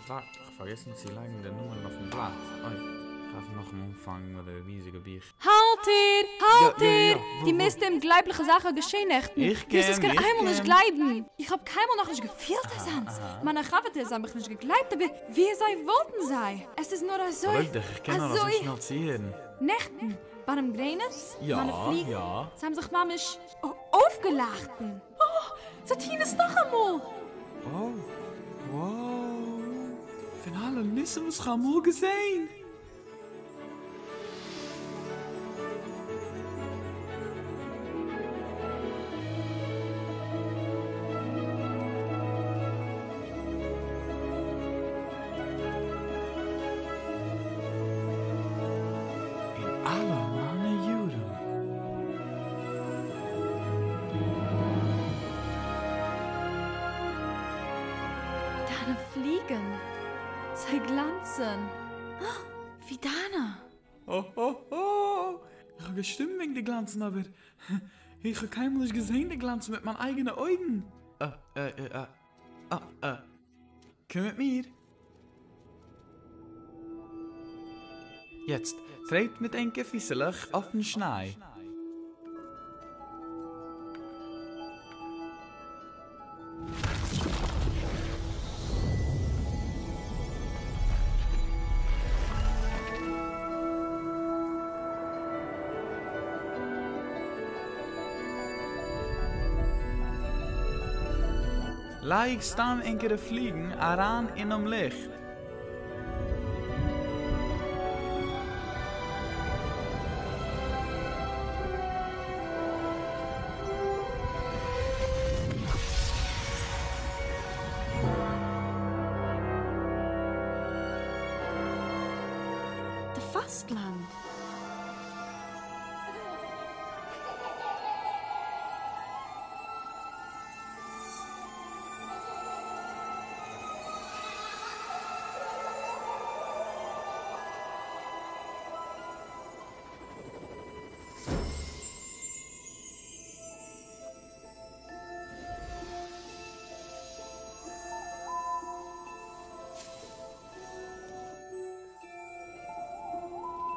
ווארט, כ'האב פארגעסן צו לייגן די נומערן אויפן בלאט. אוי, כ'דארף נאכאמאל אנפאנגן מיט די ריזיגע בוך. האלט איר! האלט יא, יא, איר! יא, וואו, די וואו? מערסטע אומגלייבליכע זאך האט געשען נעכטן. איך דו וועסט עס קום, קיין איך איינמאל נישט קום. גלייבן! איך האב קיינמאל נאכנישט געפילט אזאנס! מיינע חבר'טעס האבן מיך נישט געגלייבט אבער ווי אזוי וואלטן זיי? עס איז נאר אזוי, בארואיג דיך, איך קען נאר אזוי אזוי. שנעל צוהערן. נעכטן, ביים גרעניץ, יא, מיינע פליגן, יא. זיי האבן זיך ממש אויפגעלייכטן. אה! זיי טוען עס נאכאמאל! אה! וואו! פון אלע ניסים וואס כ'האב אמאל געזען! אין אלע מיינע יארן. דיינע פליגן, זיי גלאנצן ווי דיינע. האהאהא! איך האב געשריבן וועגן די גלאנצן אבער איך האב קיינמאל נישט געזען די גלאנצן מיט מיין אייגענע אויגן. אה אה אה אה אה קום מיט מיר. יעצט טרעט מיט ענקער פיסעלעך אויפן שניי. לייג סתם ענקערע פליגן אריין אינעם ליכט. די פאסטלאנד.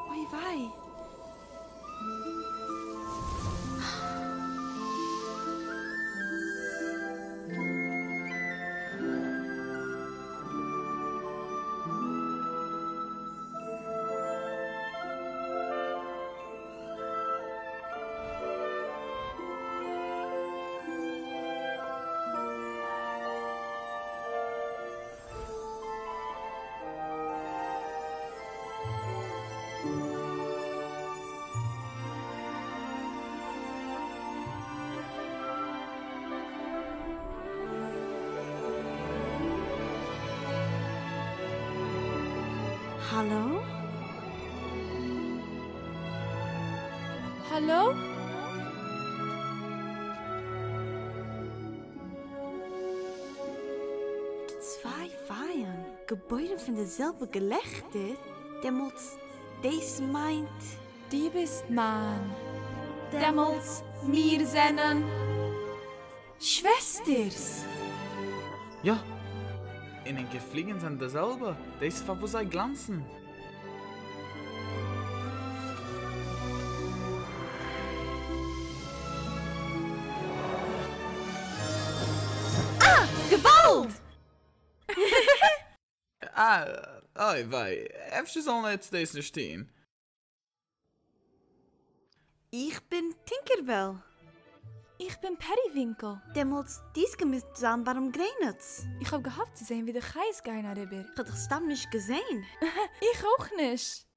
אוי וויי! האלא? האלא? צוויי פייען געבוירן פון די זעלבע געלעכטער, דעמאלטס דאס מיינט. דו ביסט מיין. דעמאלטס מיר זענען שוועסטערס. יא, און ענקער פליגן זענען די זעלבע, דאס איז פארוואס זיי גלאנצן. אה! געוואלד! אה, אוי וויי, אפשר זאלן עטץ דאס נישט טון. איך בין טינקערבעל. איך בין פעריווינקל. דעמאלטס דו'סט געמוזט זיין ביים גרעניץ. איך האב געהאפט צו זען ווי די חיות גייען אריבער. כ'האב דיך סתם נישט געזען. איך אויך נישט.